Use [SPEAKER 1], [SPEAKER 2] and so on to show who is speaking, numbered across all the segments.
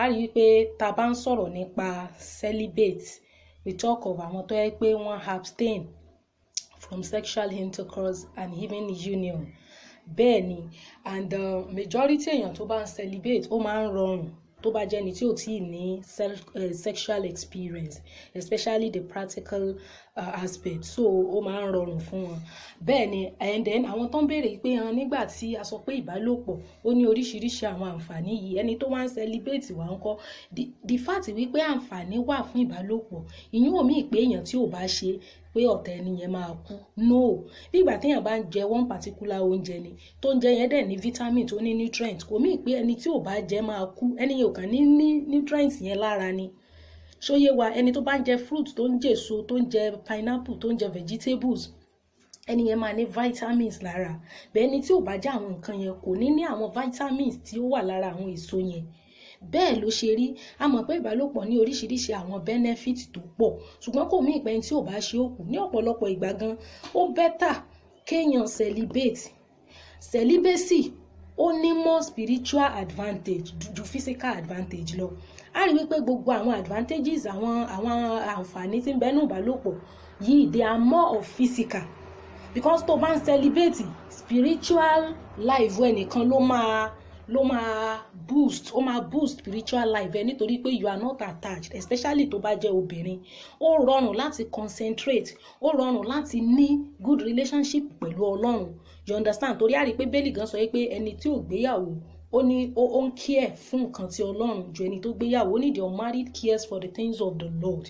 [SPEAKER 1] A rí wípé tá bá ń sọ̀rọ̀ nípa celibate, we talk of àwọn tó jẹ́ pé wọ́n abstain from sexual intercourse and even union. Bẹ́ẹ̀ ni, and the majority èèyàn tó bá ń celibate, ó máa ń rọrùn tó bá jẹ́ ẹni tí ò tíì ní sexual experience, especially the practical aspect. So ó máa ń rọrùn fún wọn. Bẹ́ẹ̀ ni, and then àwọn tó ń béèrè pé hàn nígbà tí a sọ pé ìbálòpọ̀ ó ní oríṣiríṣi àwọn àǹfààní yìí, ẹni tó wá ń celibate wá ń kọ́, the fact wípé àǹfààní wà fún ìbálòpọ̀, ìyẹn ò mean pé èèyàn tí ò bá ṣe pé ọ̀tá ẹni yẹn máa kú. No. Bí ìgbà téèyàn bá ń jẹ one particular oúnjẹ ni, tó ń jẹ yẹn dẹ̀ ní vitamin, tó ní nutrient, kò mean pé ẹni tí ò bá jẹ máa kú. Ẹni yẹn ò kàn ní ní nutrient yẹn lára ni. Ṣó yé wa? Ẹni tó bá ń jẹ fruit, tó ń jẹ èso, tó ń jẹ pineapple, tó ń jẹ vegetables, ẹni yẹn máa ní vitamins lára. Bẹ́ẹ̀ ni tí ò bá jẹ àwọn nǹkan yẹn, kò ní ní àwọn vitamins tí ó wà lára àwọn èso yẹn. Bẹ́ẹ̀ ló ṣe rí. A mọ̀ pé ìbálòpọ̀ ní oríṣiríṣi àwọn benefit tó pọ̀, ṣùgbọ́n kò mean pé ẹni tí ò bá ṣe ó kú. Ní ọ̀pọ̀lọpọ̀ ìgbà gan, ó better kéèyàn celibate. Celibacy ó ní more spiritual advantage ju physical advantage lọ. A rí wípé gbogbo àwọn advantages, àwọn àǹfààní tí ń bẹ nínú ìbálòpọ̀ yìí, they are more of physical, because tó bá ń celibate, spiritual life ẹnìkan ló máa boost, ó máa boost spiritual life ẹ, nítorí pé you are not attached, especially tó bá jẹ́ obìnrin. Ó rọrùn láti concentrate, ó rọrùn láti ní good relationship pẹ̀lú Ọlọ́run, you understand? Torí a rí i pé Bíbélì gan sọ pé ẹni tí ò gbéyàwó, ó ní ó ń care fún nǹkan tí Ọlọ́run ju ẹni tó gbéyàwó. Ó ní the unmarried cares for the things of the Lord,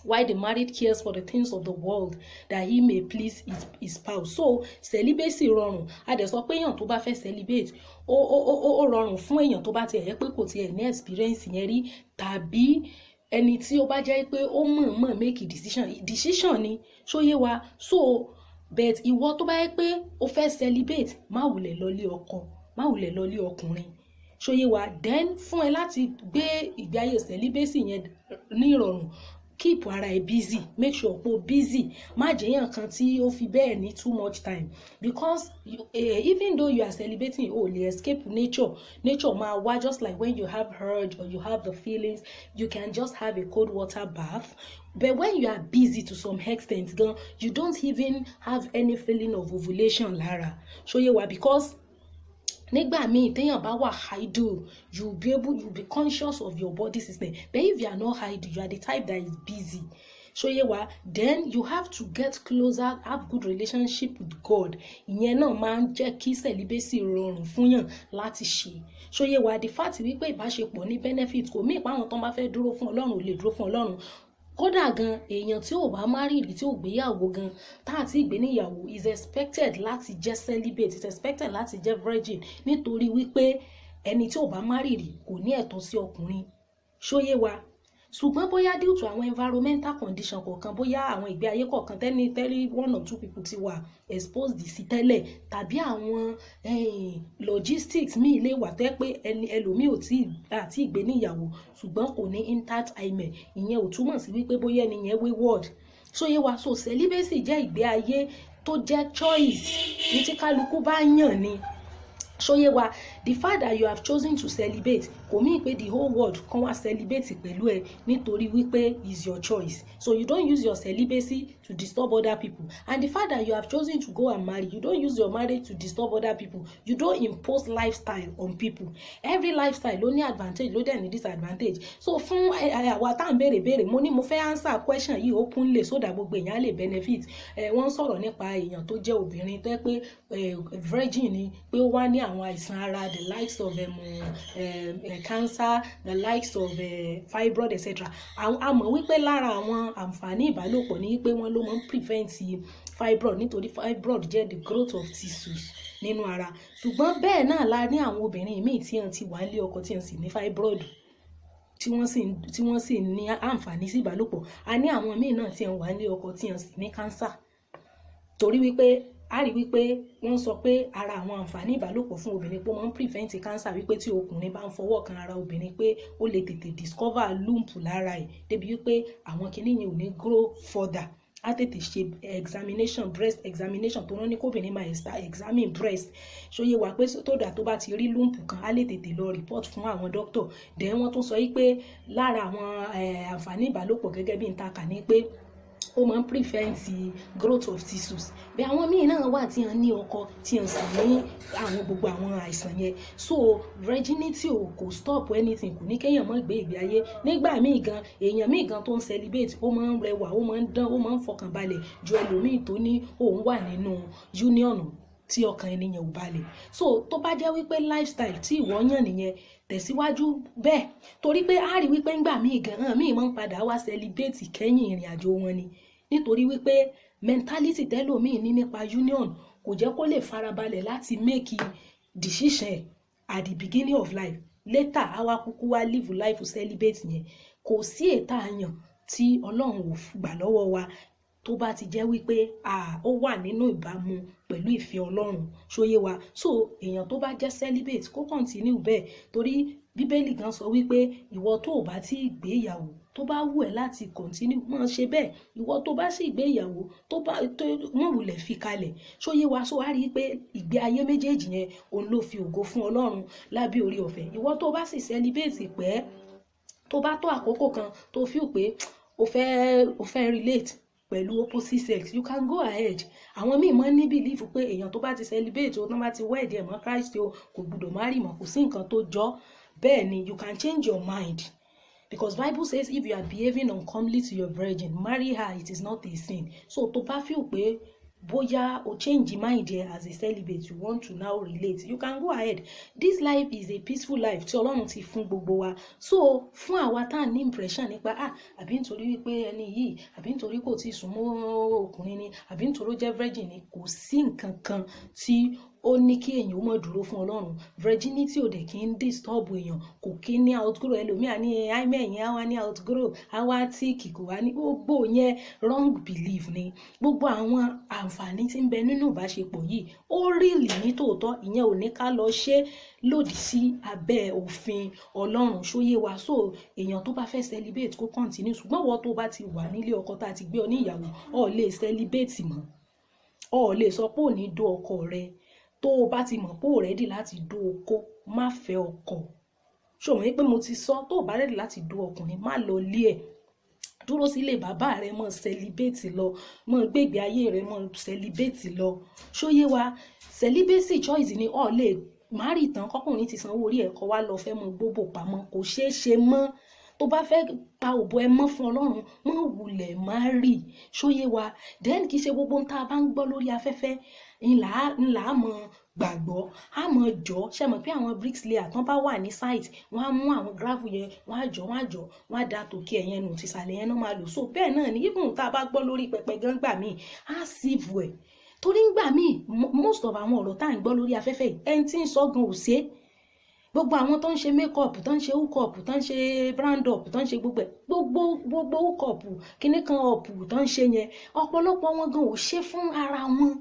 [SPEAKER 1] while the married cares for the things of the world, that he may please his spouse. So celibacy rọrùn. A dẹ̀ sọ pé èèyàn tó bá fẹ́ celibate, ó rọrùn fún èèyàn tó bá tiẹ̀ yẹ pé kò tiẹ̀ ní experience yẹn rí, tàbí ẹni tí ó bá jẹ́ pé ó mọ̀ọ́mọ̀ make a decision. Decision ni, ṣó yé wa? So, but ìwọ tó bá yẹ pé o fẹ́ celibate, má wulẹ̀ lọ lé ọkọ, má wulẹ̀ lọ lé ọkùnrin. Ṣó yé wa? Then fún ẹ láti gbé ìgbé ayé celibacy yẹn ní ìrọ̀rùn, keep ara ẹ busy, make sure pé o busy. Má jẹ́yàn kan tí ó fi bẹ́ẹ̀ ní too much time, because even though you are celibating, o lè escape nature. Nature máa wá, just like when you have urge or you have the feelings, you can just have a cold water bath. But when you are busy to some extent gan, you don't even have any feeling of ovulation lára. Ṣó yé wa? Because nígbà míì téèyàn bá wà idle, you be conscious of your body system. But if you are not idle, you are the type that is busy, ṣó yé wa? Then you have to get closer, have good relationship with God. Ìyẹn náà máa ń jẹ́ kí celibacy rọrùn fún yàn láti ṣe. Ṣó yé wa? The fact wípé ìbáṣepọ̀ ní benefit kò mean pé àwọn tó bá fẹ́ dúró fún Ọlọ́run ò lè dúró fún Ọlọ́run. Kódà gan, èèyàn tí ò bá marry rí, tí ò gbéyàwó gan, tá àti ìgbé níyàwó, is expected láti jẹ́ celibate, is expected láti jẹ́ virgin, nítorí wípé ẹni tí ò bá marry rí kò ní ẹ̀tọ́ sí ọkùnrin. Ṣó yé wa? Ṣùgbọ́n bóyá due to àwọn environmental condition kọ̀ọ̀kan, bóyá àwọn ìgbé ayé kọ̀ọ̀kan tẹ́ni tẹ́lí one or two people ti wà exposed sí tẹ́lẹ̀, tàbí àwọn logistics míì lè wà tẹ́ pé ẹni ẹlòmíì ò tí àti ìgbé níyàwó, ṣùgbọ́n kò ní intact hymen, ìyẹn ò túmọ̀ sí wípé bóyá ẹni yẹn wayward. Ṣó yé wa? So celibacy jẹ́ ìgbé ayé tó jẹ́ choice ní tí kálukú bá yàn ni. Ṣó yé wa? The fact that you have chosen to celibate kò mean pé the whole world kan wá celibate pẹ̀lú ẹ, nítorí wípé is your choice. So you don't use your celibacy to disturb other people. And the fact that you have chosen to go and marry, you don't use your marriage to disturb other people. You don't impose lifestyle on people. Every lifestyle ló ní advantage, ló dẹ̀ ní disadvantage. So fún àwa tá à ń béèrè béèrè, mo ní mo fẹ́ answer question yìí openly so that gbogbo èèyàn á lè benefit. Ẹ wọ́n sọ̀rọ̀ nípa èèyàn tó jẹ́ obìnrin tó yẹ pé virgin ni, pé ó wá ní àwọn àìsàn ara, the likes of cancer, the likes of fibroid, etc. A mọ̀ wípé lára àwọn àǹfààní ìbálòpọ̀ ní wípé wọ́n ló máa ń prevent fibroid, nítorí fibroid jẹ́ the growth of tissues nínú ara. Ṣùgbọ́n bẹ́ẹ̀ náà la ní àwọn obìnrin míì tí wọ́n ti wà nílé ọkọ, tí wọ́n sì ní fibroid, tí wọ́n sì ní àǹfààní sí ìbálòpọ̀. A ní àwọn míì náà tí wọ́n wà nílé ọkọ, tí wọ́n sì ní cancer, torí wípé a rí wípé wọ́n sọ pé ara àwọn àǹfààní ìbálòpọ̀ fún obìnrin, pé ó máa ń prevent cancer, wípé tí ọkùnrin bá ń fọwọ́ kan ara obìnrin, pé ó lè tètè discover lump lára ẹ̀, débi wípé àwọn kinní yẹn ò ní grow further. A Á tètè ṣe examination, breast examination, tó rán ní kóbìnrin máa examine breast. Ṣó yé wa pé tó dà tó bá ti rí lump kan, á lè tètè lọ report fún àwọn doctor. Then wọ́n tún sọ yí pé lára àwọn àǹfààní ìbálòpọ̀, gẹ́gẹ́ bí n ta kà ní pé ó máa ń prevent growth of tissues. Bẹ́ẹ̀ àwọn míì náà wà tí wọ́n ní ọkọ, tí wọ́n sì ní àwọn gbogbo àwọn àìsàn yẹn. So virginity ò kò stop anything, kò ní kéèyàn má gbé ìgbé ayé. Nígbà míì gan, èèyàn míì gan tó ń celibate, ó máa ń rẹwà, ó máa ń dán, ó máa ń fọkànbalẹ̀ ju ẹlòmíì tó ní òun wà nínú union tí ọkàn ènìyàn ò balẹ̀. So tó bá jẹ́ wípé lifestyle tí ìwọ yàn nìyẹn, tẹ̀síwájú bẹ́ẹ̀, torí pé a rí wípé ńgbà míì gan, míì máa ń padà wá celibate kẹ́yìn ìrìn àjò wọn ni, nítorí wípé mentality tẹ́lòmíì ní nípa union kò jẹ́ kó lè farabalẹ̀ láti make decision at the beginning of life. Later, àwa kúkú wá live life celibate yẹn. Kò sí ètà àyàn tí Ọlọ́run ò gbà lọ́wọ́ wa tó bá ti jẹ́ wípé ó wà nínú ìbámu pẹ̀lú ìfẹ́ Ọlọ́run. Ṣóyé wa? So èèyàn tó bá jẹ́ celibate, kó continue bẹ́ẹ̀, torí Bíbélì gan sọ wípé ìwọ tó o bá tí ì gbé ìyàwó, tó bá wù ẹ́ láti continue máa ṣe bẹ́ẹ̀. Ìwọ tó bá sì gbé ìyàwó, tó bá tó wọ́n wulẹ̀ fi kalẹ̀. Ṣóyé wa? So wá rí i pé ìgbé ayé méjèèjì yẹn, òun ló fi ògo fún Ọlọ́run lábẹ́ orí ọ̀fẹ́. Ìwọ tó bá sì celibate pẹ́, tó bá tó àkókò kan tó feel pé o fẹ́ relate pẹ̀lú opposite sex, you can go ahead. Àwọn míì máa ń ní belief pé èèyàn tó bá ti celibate o, tó bá ti wed ẹ̀ mọ́ Christ o, kò gbúdọ̀ marry mọ́. Kò sí nǹkan tó jọ bẹ́ẹ̀ ni. You can change your mind, because Bible says if you are behaving uncomely to your virgin, marry her, it is not a sin. So tó bá feel pé bóyá o change mind here as a celibate, you want to now relate, you can go ahead. This life is a peaceful life tí Ọlọ́run ti fún gbogbo wa. So fún àwa tá à ní impression nípa àbí nítorí wípé ẹni yìí, àbí nítorí kò tí ì súnmọ́ ọkùnrin ni, àbí nítorí ó jẹ́ virgin ni, kò sí nǹkan kan tí ó ní kí èèyàn ó mọ̀ dúró fún Ọlọ́run. Virginity ò dẹ̀ kí ń disturb èèyàn, kò kí ní outgrow. Ẹlòmíà ní hymen yẹn á wá ní outgrow, á wá tíìkì, kò wá ní gbogbo yẹn, wrong belief ni. Gbogbo àwọn àǹfààní tí ń bẹ nínú ìbáṣepọ̀ yìí, ó really ní tòótọ́. Ìyẹn ò ní ká lọ ṣe lòdì sí abẹ́ òfin Ọlọ́run. Ṣóyé wa? So èèyàn tó bá fẹ́ celibate, kó continue. Ṣùgbọ́n wọ́n tó bá ti wà nílé ọkọ, tá a ti gbé ọ ní ìyàwó, ò lè celibate mọ́. Ọ lè sọ pé ò ní dó ọkọ rẹ. Tó o bá ti mọ̀ pé ò ready láti dó okó, má fẹ́ ọkọ. Ṣòwò yín pé mo ti sọ, tó o bá ready láti dó ọkùnrin, má lọ lé ẹ̀, dúró sílé bàbá rẹ, mọ́ celibate lọ, mọ́ gbégbé ayé rẹ, mọ́ celibate lọ. Ṣóyé wa? Celibacy choice ni. Ọ lè marry tán, kọkùnrin ti sanwó orí ẹ̀, kọ́ wá lọ fẹ́ mọ gbóbò pamọ́, kò ṣeé ṣe mọ́. Tó bá fẹ́ pa òbò ẹ mọ́ fún Ọlọ́run, mọ́ wulẹ̀ marry. Ṣóyé wa? Then kì í ṣe gbogbo ohun tá a bá ń gbọ́ lórí afẹ́fẹ́ ńlá mọ̀ gbàgbọ́, á mọ̀ jọ. Ṣe mọ̀ pé àwọn bricklayer tán bá wà ní site, wọ́n á mú àwọn gravel yẹn, wọ́n á jọ, wọ́n á jọ, wọ́n á da tòkè ẹ̀yẹn nù, tìsàlẹ̀ yẹn náà máa lò. So bẹ́ẹ̀ náà ni even tá a bá gbọ́ lórí pẹpẹ gan gbà míì, á sieve ẹ̀, torí ń gbà míì, most of àwọn ọ̀rọ̀ tá à ń gbọ́ lórí afẹ́fẹ́ yìí, ẹni tí ń sọ gan ò ṣe é. Gbogbo àwọn tó ń ṣe make up, tó ń ṣe hook up, tó ń ṣe brand up, tó ń ṣe gbogbo ẹ̀, gbogbo gbogbo hook up, kíní kan up tó ń ṣe yẹn, ọ̀pọ̀lọpọ̀ wọn gan ò ṣe fún ara wọn.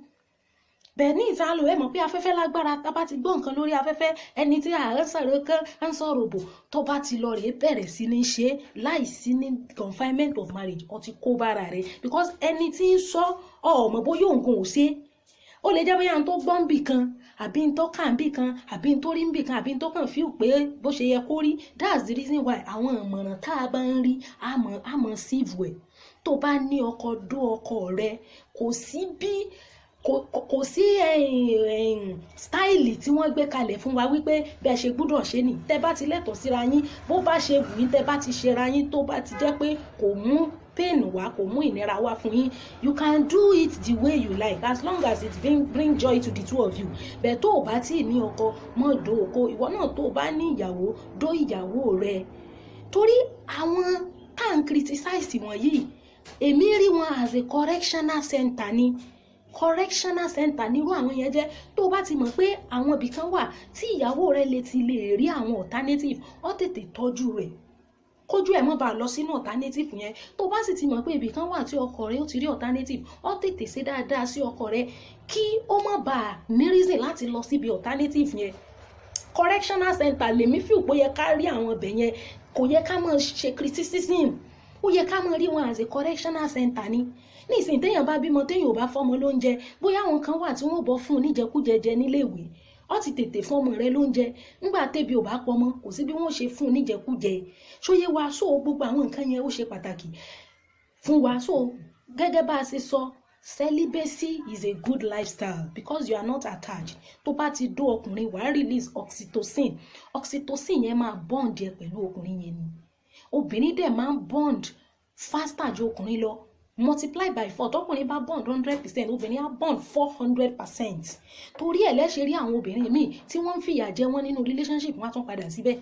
[SPEAKER 1] Bẹ́ẹ̀ ní ìta lò, ẹ mọ̀ pé afẹ́fẹ́ lágbára. Tá bá ti gbọ́ nǹkan lórí afẹ́fẹ́, ẹni tí ààrẹ sọ̀rọ̀ kan ń sọ̀rọ̀ bò, tó bá ti lọ rèé bẹ̀rẹ̀ sí ní ṣe láì sí ní confinement of marriage, ó ti kó bára rẹ̀, because ẹni tí ń sọ ọmọ bóyá òǹgùn ò ṣe. Ó lè jẹ́ bóyá n tó gbọ́ ń bì kan, àbí n tó kà ń bì kan, àbí n tó rí ń bì kan, àbí n tó kàn feel pé bó ṣe yẹ kó rí. That's the reason why àwọn ìmọ̀ràn tá a bá ń rí, àmọ́ sieve ẹ̀. Tó bá ní ọkọ, dó ọkọ rẹ. Kò sí bí kò sí style tí wọ́n gbé kalẹ̀ fún wa wípé bẹ́ẹ̀ ṣe gbúdọ̀ ṣe nì. Tẹ́ bá ti lẹ́tọ̀ọ́ síra yín, bó bá ṣe wù yín, tẹ́ bá ti ṣera yín, tó bá ti jẹ́ pé kò mú pain wá, kò mú ìnira wá fún yín, you can do it the way you like, as long as it bring joy to the two of you. Bẹ́ẹ̀ tó o bá tí ì ní ọkọ, mọ́ dó ọkọ. Ìwọ náà tó o bá ní ìyàwó, dó ìyàwó rẹ, torí àwọn tá à ń criticize wọ̀nyí, èmi rí wọn as a correctional center ni. Correctional center nírú àwọn yẹn jẹ́. Tó o bá ti mọ̀ pé àwọn ibì kan wà tí ìyàwó rẹ lè ti lè rí àwọn alternative, ó tètè tọ́jú rẹ̀ kójú ẹ̀ mọ́ bá lọ sínú alternative yẹn. Tó bá sì ti mọ̀ pé ibì kan wà tí ọkọ rẹ ó ti rí alternative, ó tètè ṣe dáadáa sí ọkọ rẹ kí ó má bàa ní reason láti lọ síbi alternative yẹn. Correctional center lèmi feel pé ó yẹ ká rí àwọn ibẹ̀ yẹn. Kò yẹ ká máa ṣe criticism. Ó yẹ ká máa rí wọn as a correctional center ni. Nísìnyí, téèyàn bá bímọ, téèyàn ò bá fọmọ lóúnjẹ, bóyá àwọn kan wà tí wọ́n bọ́ fún un níjẹkújẹ jẹ níléèwé, ó ti tètè fún ọmọ rẹ lóúnjẹ. Ńgbà tébi ò bá pọmọ, kò sí bí wọ́n ṣe fún un níjẹkújẹ. Ṣóyé wa? So gbogbo àwọn nǹkan yẹn, ó ṣe pàtàkì fún wa. So gẹ́gẹ́ bá a ṣe sọ, celibacy is a good lifestyle because you are not attached. Tó bá ti dó ọkùnrin, wàá release oxytocin. Oxytocin yẹn máa bond yẹ pẹ̀lú ọkùnrin yẹn ni. Obìnrin dẹ̀ máa ń bond faster ju ọkùnrin lọ, multiply by four. Tọkùnrin bá bond 100%, obìnrin á bond 400%. Torí ẹ̀ lẹ́ṣẹ̀ rí àwọn obìnrin míì tí wọ́n ń fìyà jẹ wọ́n nínú relationship, wọ́n á tún padà síbẹ̀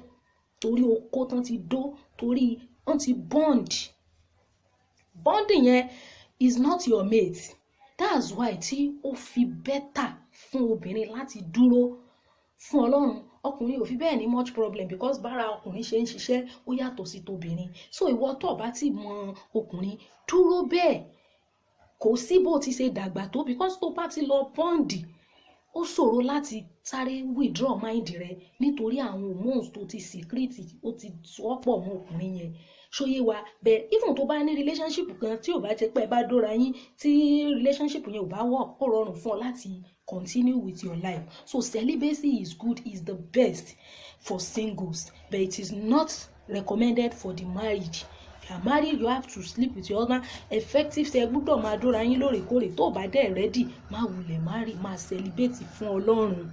[SPEAKER 1] torí okó tán ti dó, torí wọ́n ti bond. Bonding yẹn is not your mate. That's why tí ó fi better fún obìnrin láti dúró fún Ọlọ́run. Ọkùnrin ò fi bẹ́ẹ̀ ní much problem because bára ọkùnrin ṣe ń ṣiṣẹ́, ó yàtọ̀ sí tobìnrin. So ìwọ tó bá ti mọ ọkùnrin, dúró bẹ́ẹ̀. Kò sí bó ti ṣe dàgbà tó, because tó bá ti lọ bond, ó ṣòro láti sáré withdraw mind rẹ nítorí àwọn hormones tó ti secrete, ó ti sọ́pọ̀ mọ́ ọkùnrin yẹn. Ṣóyé wa? Bẹ́ẹ̀, even tó bá ní relationship kan tí ò bá jẹ́ pé ẹ bá dóra yín, tí relationship yẹn ò bá work, ó rọrùn fún ọ láti continue with your life. So celibacy is good, is the best for singles, but it is not recommended for the marriage. If you are married, you have to sleep with your husband effective. Ṣe gbúdọ̀ máa dóra yín lóòrèkóòrè. Tó bá dẹ̀ ready, má wulẹ̀ marry, máa celibate fún Ọlọ́run.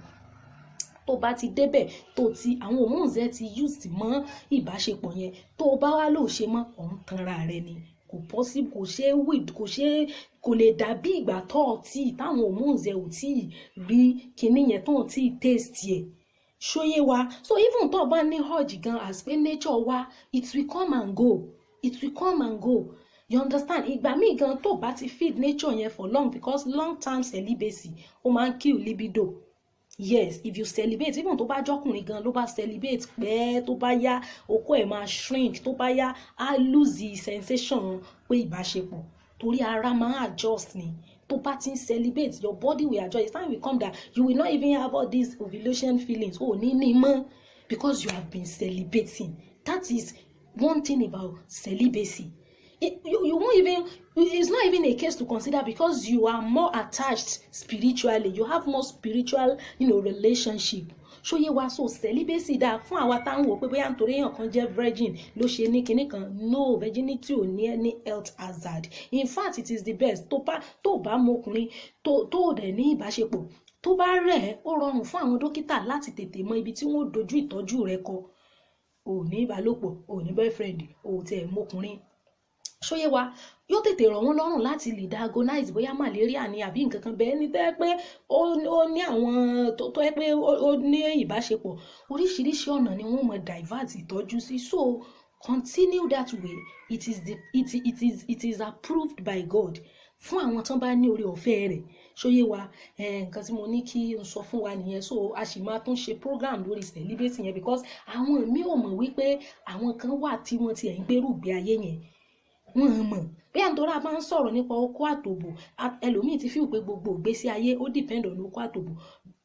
[SPEAKER 1] Tó bá ti débẹ̀, tó ti àwọn hormones ẹ ti used mọ́ ìbáṣepọ̀ yẹn, tó bá wá lò ṣe mọ́, ò ń tanra rẹ ni. Kò possible, kò ṣeé with, kò ṣeé, kò lè dàbí ìgbà tó ò tí táwọn hormones ẹ ò tí rí kinní yẹn, tó ò tí taste ẹ̀. Ṣóyé wa? So even tó o bá ní urge gan, as pé nature wa, it will come and go, it will come and go, you understand? Ìgbà míì gan, tó o bá ti feed nature yẹn for long, because long term celibacy, ó máa ń kill libido. Yes, if you celibate, even tó bá jọkùnrin gan ló bá celibate pẹ́, tó bá yá, okó ẹ̀ máa shrink. Tó bá yá, á lose the sensation pé ìbáṣepọ̀, torí ara máa adjust ni. Tó bá ti ń celibate, your body will adjust. Time will come that you will not even have all these ovulation feelings. Ò ní ní mọ́ because you have been celibating. That is one thing about celibacy. You won't even, it's not even a case to consider because you are more attached spiritually. You have more spiritual relationship. Ṣóyé wa? So celibacy dáa fún àwa táwọn wò pé bóyá nítorí èèyàn kan jẹ́ virgin ló ṣe ní kinní kan. No, virginity ò ní any health hazard. In fact, it is the best. Tó bá mọ ọkùnrin, tó dẹ̀ ní ìbáṣepọ̀, tó bá rẹ̀ ẹ́, ó rọrùn fún àwọn dókítà láti tètè mọ ibi tí wọ́n dojú ìtọ́jú rẹ kọ. Ò ní ìbálòpọ̀, ò ní boyfriend, ò tiẹ̀ mọkùnrin. Ṣóyé wa? Yóò tètè rọ̀ wọ́n lọ́rùn láti lè diagnose bóyá malaria ni àbí nǹkan kan bẹ́ẹ̀. Ní tẹ́ pé ó ní àwọn tó yẹ pé ó ní ìbáṣepọ̀, oríṣiríṣi ọ̀nà ni wọ́n mọ̀ divert ìtọ́jú sí. So continue that way. It is the it, it is it is approved by God fún àwọn tán bá ní oore ọ̀fẹ́ rẹ̀. Ṣóyé wa? Nǹkan tí mo ní kí n sọ fún wa nìyẹn. So a sì máa tún ṣe program lórí celibacy yẹn because àwọn míì ò mọ̀ wípé àwọn kan wà tí wọ́n ti ẹ̀ ń gbérù gbé ayé yẹn. Wọ́n mọ̀ bí à ń tọ́ra bá ń sọ̀rọ̀ nípa okó àtòbò. Ẹlòmíì ti feel pé gbogbo ìgbésí ayé, ó depend on okó àtòbò.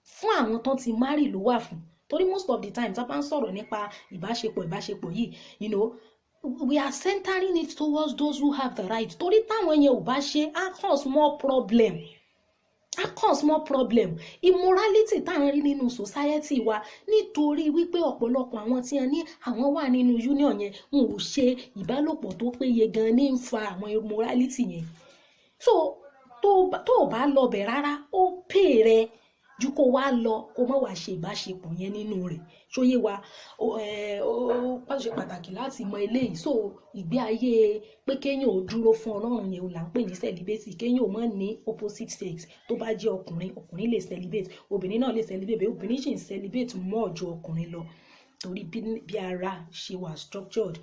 [SPEAKER 1] Fún àwọn tán ti marry ló wà fún, torí most of the time tá a bá ń sọ̀rọ̀ nípa ìbáṣepọ̀ yìí, we are centering it towards those who have the right, torí táwọn yẹn ò bá ṣe, á cause more problem, á cause more problem. Immorality tá à ń rí nínú society wa, nítorí wípé ọ̀pọ̀lọpọ̀ àwọn tí wọ́n ní àwọn wà nínú union yẹn, wọn ò ṣe ìbálòpọ̀ tó péye gan ní ń fa àwọn immorality yẹn. So tó o bá lọ bẹ̀ rárá, ó pè rẹ ju kó wá lọ kó má wàá ṣe ìbáṣepọ̀ yẹn nínú rẹ̀. Ṣóyé wa? Ó ṣe pàtàkì láti mọ eléyìí. So ìgbé ayé pé kéèyàn ò dúró fún Ọlọ́run yẹn ò là ń pè ní celibacy, kéèyàn ò mọ̀ ní opposite sex. Tó bá jẹ́ ọkùnrin, ọkùnrin lè celibate, obìnrin náà lè celibate. Obìnrin sì ń celibate more ju ọkùnrin lọ torí bí ara ṣe wà structured.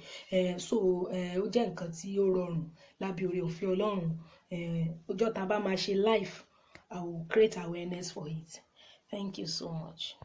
[SPEAKER 1] So ó jẹ́ nǹkan tí ó rọrùn lábẹ́ oore ọ̀fẹ́ Ọlọ́run. Ọjọ́ tá a bá máa ṣe live, I will create awareness for it. Thank you so much.